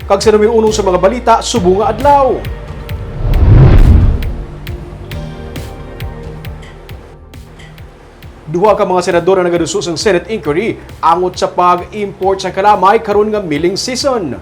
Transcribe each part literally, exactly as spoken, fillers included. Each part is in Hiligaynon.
Kag sa numero uno sa mga balita subong nga adlaw. Duha ka mga senador ang nagaduso sang Senate inquiry angot sa pag-import sa kalamay karon nga milling season.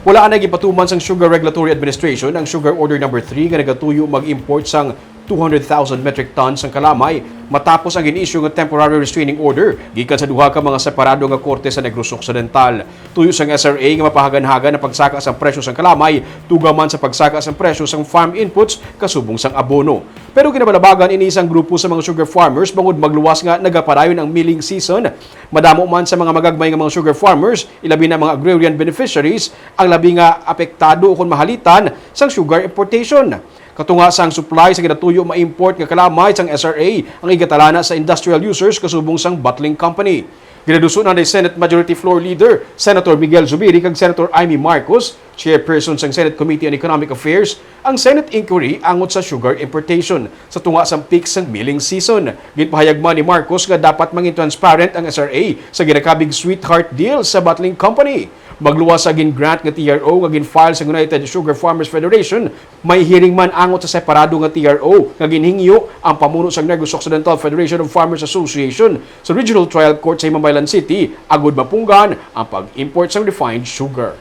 Wala anay gipatuman sang Sugar Regulatory Administration ang Sugar Order Number three nga nagatuyo mag-import sang two hundred thousand metric tons sang kalamay matapos ang gin-issue nga temporary restraining order gikan sa duha ka mga separado nga korte sa Negros Occidental. Tuyo sang S R A nga mapahaganhagan ang pagsaka sang presyo sang kalamay, tuga man sa pagsaka sang presyo sang farm inputs kasubong sang abono. Pero ginabalabagan ini sang grupo sa mga sugar farmers bangod magluwas nga nagapadayon ang milling season. Madamo man sa mga magagmay nga mga sugar farmers, ilabi na mga agrarian beneficiaries, ang labi nga apektado ukon mahalitan sang sugar importation. Katunga sang supply sa ginatuyo ma-import nga kalamay sang S R A ang igatalana sa industrial users kasubong sang bottling company. Ginaduso na ni Senate Majority Floor Leader Senator Miguel Zubiri kag Senator Imee Marcos, chairperson sang Senate Committee on Economic Affairs, ang Senate inquiry angot sa sugar importation sa tunga sang peak sang milling season. Ginpahayag man ni Marcos nga dapat mangin transparent ang S R A sa ginakabig sweetheart deal sa bottling company. Magluwas sa gin-grant nga T R O nga gin-file sa United Sugar Farmers Federation, may hearing man angot sa separado nga T R O nga ginhingyo ang pamuno sang Negros Occidental Federation of Farmers Association sa Regional Trial Court sa Himamaylan City agud mapunggan ang pag-import sang refined sugar.